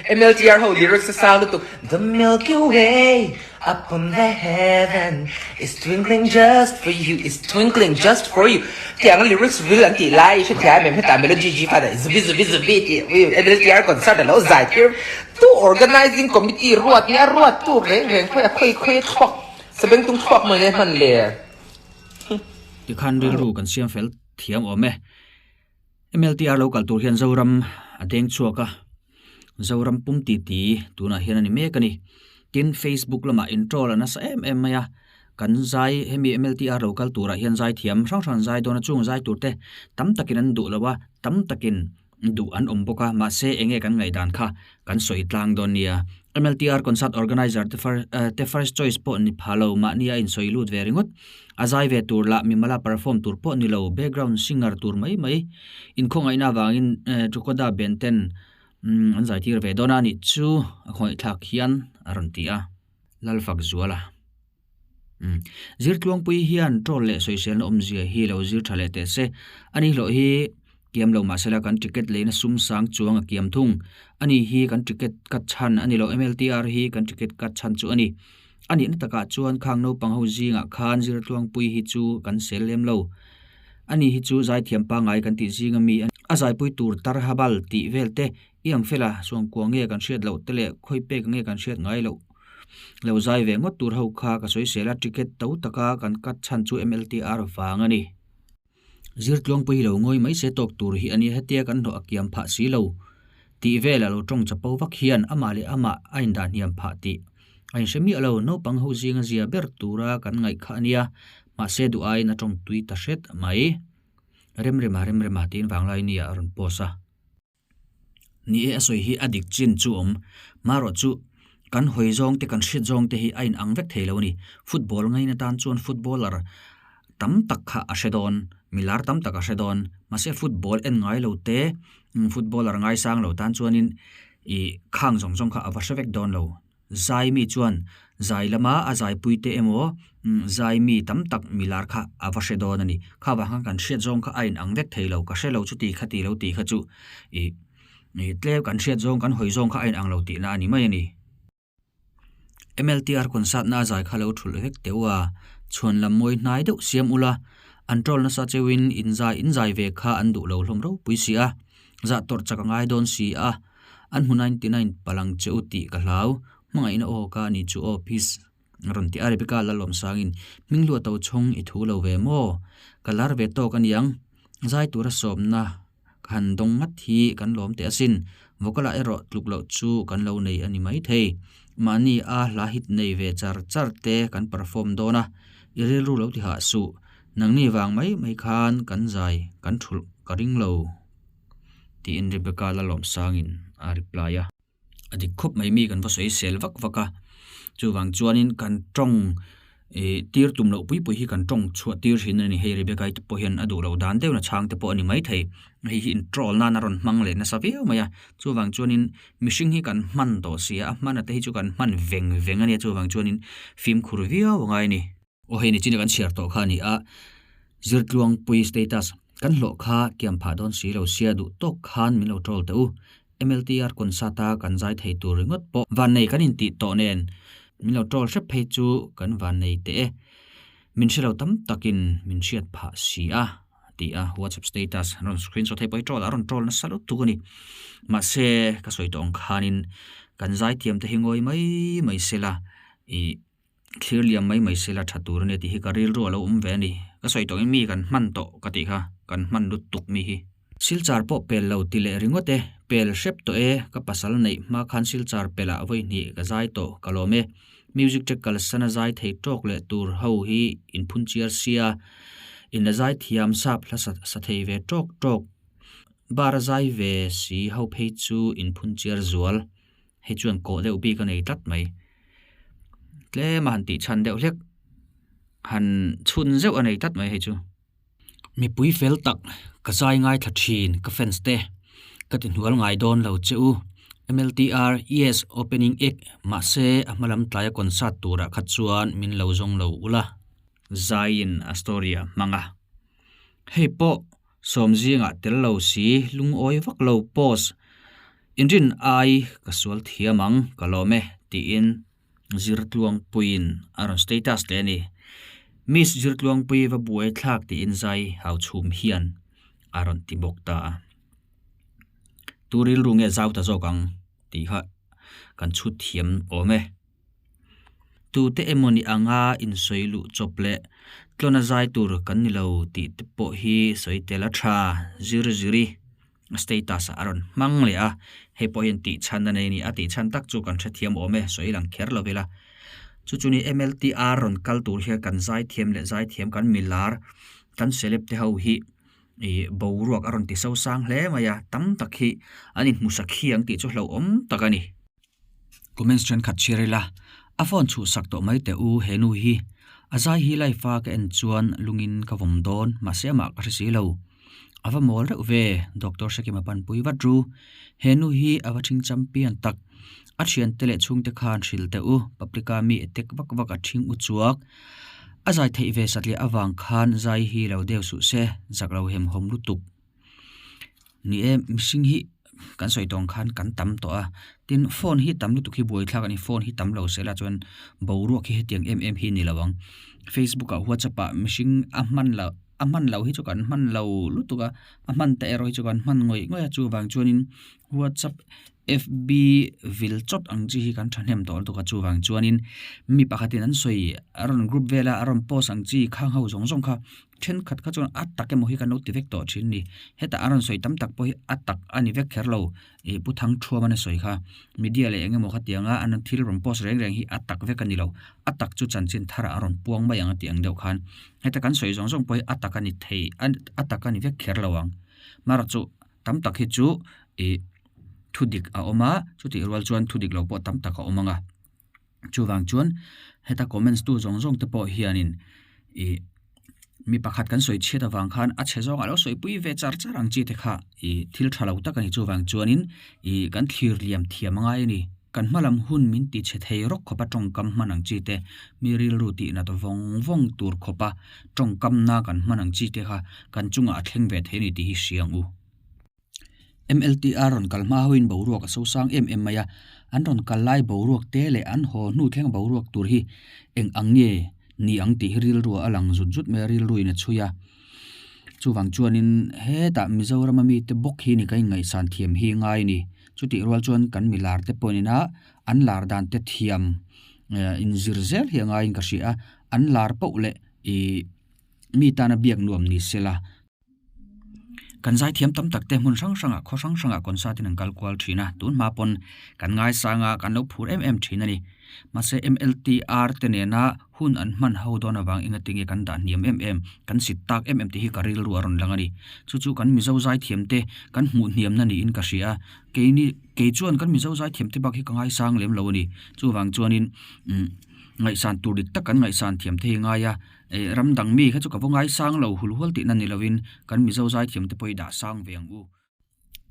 MLTR ho lyrics a sang lutuk The Milky Way up on the heaven is twinkling just for you is twinkling just for you tiang a lyrics ril an tih lai i hrethiam em hetah melody G fan ah zubi zubi zubi tih MLTR concert a lo zai tir tu organizing committee ruat nge a ruat tu reng reng khawi a khawi khawi a thluak sabengtung thluak mai nge hman le. Tikhan rilru kan siam fel thiam awm e. MLTR lo kal tur hian Zoram a deng chhuak a, Zoram pum ti ti tunah hian a ni mek a ni. Tin, Facebook lamah introll a nasa em em mai a, kan zai hemi MLTR lo kal turah hian zai thiam hrang hrang zai dawn a, chung zai tur te tam takin an duh lo a, tam takin duh an awm bawk a, mahse enge kan ngaihdan kha kan sawi tlang dawn nia. MLTR concert organiser te te first choice pawh ni pha lo mahni a insawi lut ve ringawt. A zai ve tur lah mimala perform tur pawh ni lo, background singer tur mai mai. Inkhawngaihna avangin Chokoda band ten an zai tir ve dawn a nih chu a khawngaihthlak hian a rawn ti a, Lalfakzuala. Zirtluangpui hian troll leh sawiselna awmzia hi lo zir tha leh teh se. Ani hlawh hi kiam lo mahsela kan ticket leina sum sang chuang a kiam thung. Ani hi kan ticket cut chhan a ni lo, MLTR hi kan ticket cut chhan chu a ni. A nihna takah chuan khang naupang ho zingah khan Zirtluangpui hi chu kan sel lem lo. Ani hi chu zaithiam pangngai kan tih zinga mi a ni. A zaipui tur Tarhabal tih vel te i ang fel a, suangkua nge kan hriat loh te leh khawi pek nge kan hriat ngai loh. Lo zai ve ngawt tur ho kha ka sawi sel a, ticket to taka kan cut chhan chu MLTR vang a ni. Zirtluangpui hi lo ngawi mai se tawk tur hi a nia, hetia kan hlawh a kiam phah si lo tih velah lo tawng chapo vak hian amah leh amah a indah hniam phah tih a inhre miah lo. Naupang ho zinga zia ber tura kan ngaih kha a nia, mahse duh aiin a tawng tui ta hret mai. Remrema remrema tiin vanglai nia a rawn post a. Ni e a sawi hi a dik chin chu awm. Marawh chu kan hawi zawng te kan hriat zawng te hi a inang vek thei lo a ni. Football ngaina tan chuan footballer tam tak kha a hre dawn, milar tam tak a hre dawn. Mahse football en ngai lo te, footballer ngaisang lo tan chuanin ih khang zawng zawng kha a va hre vek dawn lo. Zai mi chuan zai lama a zaipui te emaw zai mi tam tak milar kha a va hre dawn a ni. Kha vang khan kan hriat zawng kha a inang vek thei lo, ka hre lo chu ti kha ti lo tih kha chu ih tlem kan hriat zawng kan hawi zawng kha a inang lo tihna a ni mai a ni. MLTR concert na a zai kha lo thulh vek teuh a, chhuan lam mawi hnai deuh siam ula, an troll nasa cheuhin inzai inzai ve kha an duh lo hlawm ropui si a, zah tawrh chak a ngai dawn si a. An hmu 99 palang che u tih ka hlau. Hmangaihna aw ka ni chu aw peace a rawn ti a. Rebecca Lalawm sangin Hminghlua to chhawng i thu lo ve maw? Ka lar ve tawk aniang. Zai tura sawmna ka han dawng ngat hi kan lawm teh asin. Vocal ah erawh tluk loh chu kan lo nei a ni mai thei. Mahni a hla hit nei ve char char te kan perform dawn a, i rilru lo ti hah suh. Nangni vang mai mai khan kan zai kan thulh ka ring lo. Tiin Rebecca la lawm sangin a reply a. A dik khawp mai mi kan va sawi sel vak vak a, chuvang chuanin kan tawng ih tir tum loh pui pui hi kan tawng chhuah tir thin a ni. Hei Rebecca i te pawh hian a duh loh dan deuhin a chhang te pawh a ni maithei. Hei hi introll nan a rawn hmang leh nasa viau mai a, chuvang chuanin mihring hi kan hman tawh si a, a hman a te hi chu kan hman veng veng a nia, chuvang chuanin fimkhur viau a ngai a ni. Aw hei nichin a kan chhiar tawh kha a ni a, Zirtluangpui status kan hlawh kha kiam phah dawn si lo sia duh tawk khan min lo troll teh u. MLTR concert a kan zai thei tur ringawt pawh vannei kan intih tawh nen min lo troll hrep phei chu kan vannei teh e. Min hre lo tam takin min hriat phah si a a ti a, WhatsApp status an rawn screenshot hei pawh hi troll a rawn troll nasa lutuk a ni. Mahse ka sawi tawh ang khanin kan zaithiam te hi ngawi mai mai sela ih Thlir liam mai mai sela tha tur a nia tih hi ka rilru a lo awm ve a ni. Ka sawi tawhin mi kan hman tawh ka tih kha, kan hman lutuk mi hi. Silchar pawh pel lo ti leh ringawt e, pel hrep tawh e, ka pasal neih hma khan silchar pelah vawi hnih ka zai tawh ka lawm e. Music track kalsan a zai thei tawk leh tur ho hi inphun chiar sia, in la zai thiam sap hla sa thei ve tawk tawk. Bar a zai ve si ho phei chu inphun chiar zual. Hei chuan kawh deuh bik a nei tlat mai. Tlem a han tih chhan deuh hlek han chhun zeuh a nei tlat mai hei chu. Mipui fel tak ka zai ngaithla thin ka fans te ka ti hnual ngai dawn lo che u. MLTR yes opening act mahse a hma lam tlaia concert turah kha chuan min lo zawng lo ula. Zaiin a story a hmang a. Hei pawh sawm zingah tel lo si lungawi vak lo post. Inrin ai ka sual thiam ang, ka lawm e, tiin Zirtluangpuiin a rawn status leh a ni. Miss Zirtluangpui va buai thlak tiin zai hau chhum hian a rawn ti bawk ta a. Tu rilru nge zau ta zawk ang tih kha kan chhut thiam awm e. Tute emawni anga insawi luh chawp leh tlawna zai tur kan ni lo tih te pawh hi sawi tel a tha zir ziri status ah a rawn hmang leh a, hei pawh hian tih chhan a nei a ni. A tih chhan tak chu kan hrethiam awm e, sawi lang kher lo ila. Chu chu ni MLTR rawn kal tur hian kan zaithiam leh zaithiam kan milar kan celeb te ho hi Ih boruak a rawn ti so sang hle mai a, tam tak hi an inhmu sak hi ang tih chu hlauhawm tak a ni. Comments thenkhat chhiar ila, a phone chhuh sak tawh mai teh u he nu hi. A zai hi live a ka en chuan lungin ka vawm dawn, mahse amah ka hre si lo. A va mawl reuh ve, Doctor Hrekima panpui vat ru. He nu hi a va thing champion tak. A thiante leh chhungte khan hrilh teh u, Paprika mi etek vak vak a thing u chuak. A zai theih ve satliah avang khan zai hi lo deuh suh se, zak lo hem hawm lutuk. Ni e, mihring hi kan sawi tawng khan kan tam tawh a, tin phone hi tam lutuk hi buaithlak a ni, phone hi tam lo se la chuan boruak hi hetiang em em hi ni lo ang. Facebook ah WhatsApp ah mihring a hman loh a hman loh hi chu kan hman lo lutuk a, a hman te erawh hi chu kan hman ngawih ngawih a, chuvang chuanin WhatsApp FB vil chawt ang chi hi kan thahnem tawh lutuk a, chuvang chuanin mi pakhatin an sawi a rawn group vela a rawn post ang chi khang ho zawng zawng kha thenkhat kha chuan a tak emaw hi kan lo ti vek tawh thin a ni. Hetah a rawn sawi tam tak pawh hi a tak a ni vek kher lo, ih Pu Thangthuama na sawi kha media leh eng emaw khatianga an thil rawn post reng reng hi a tak vek a ni lo, a tak chu chanchin tharah a rawn puang mai ang a tih ang deuh khan heta kan sawi zawng zawng pawh hi a tak a ni thei a tak a ni vek kher lo ang. Marawh chu Tam tak hi chu ih thu dik a awm a, chutih rual chuan thu dik lo pawh tam tak a awm ang a. Chuvang chuan heta comments tu zawng zawng te pawh hianin ih mi pakhat kan sawi chhiat avang khan a chhe zawng a lo sawi pui ve char char ang chi te kha ih thil tha lo tak a ni. Chuvang chuanin ih kan thlir liam thiam a ngai a ni. Kan hma lam hun min ti chhe thei rawk khawpa tawngkam hman ang chi te, mi rilru tih nat vawng vawng tur khawpa tawngkamna kan hman ang chi te kha kan chungah a thleng ve thei a ni tih hi hria ang u. MLTR rawn kal hma hoin boruak a sosang em em mai a, an rawn kal lai boruak te leh an haw hnu thleng boruak tur hi eng ang nge ni ang tih hi rilru a lang zut zut mai a, rilru in a chhui a. Chuvang chuanin hetah Mizorama mite bawk hi ni ka inngaihsan thiam hi ngai a ni. Chutih rual chuan kan mi lar te pawhin ina an lar dan te thiam inzir zel hi a ngaiin ka hria a, an lar poh leh ih mi tana biak nuam ni se la. Kan zaithiam tam tak te hmun hrang hrangah khaw hrang hrangah concert in an kal kual thin a, tun hma pawn kan ngaisang a, kan lo phur em em thin a ni. Mahse MLTR te nena hun an hman ho dawn avang engatinge kan dah hniam em em, kan sit tak em em tih hi ka rilru a rawn lang a ni. Chu chu kan Mizo zaithiam te kan hmuh hniamna niin ka hria a, keini kei chuan kan Mizo zaithiam te bak hi ka ngaisang lem lo a ni. Chuvang chuanin umm ngaihsan tur dik tak kan ngaihsan thiam te hi ngai a, eh ram dang mi kha chu ka va ngaisang lo hul hual tihna ni lovin kan Mizo zaithiam te pawh hi dah sang ve ang u.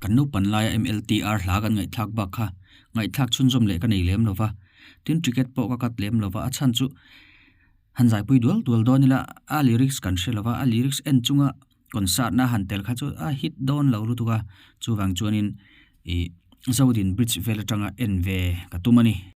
Kan naupan laia MLTR hla kan ngaihthlak bak kha ngaihthlak chhunzawm leh ka nei lem lo va, tin ticket pawh ka cut lem lo va, a chhan chu han zaipui dual dual dawn ila a lyrics kan hre lo va, a lyrics en chunga concert na han tel kha chu a hit dawn lo lutuk a, chuvang chuanin ih Zodin bridge vel atanga en ve ka tum a ni.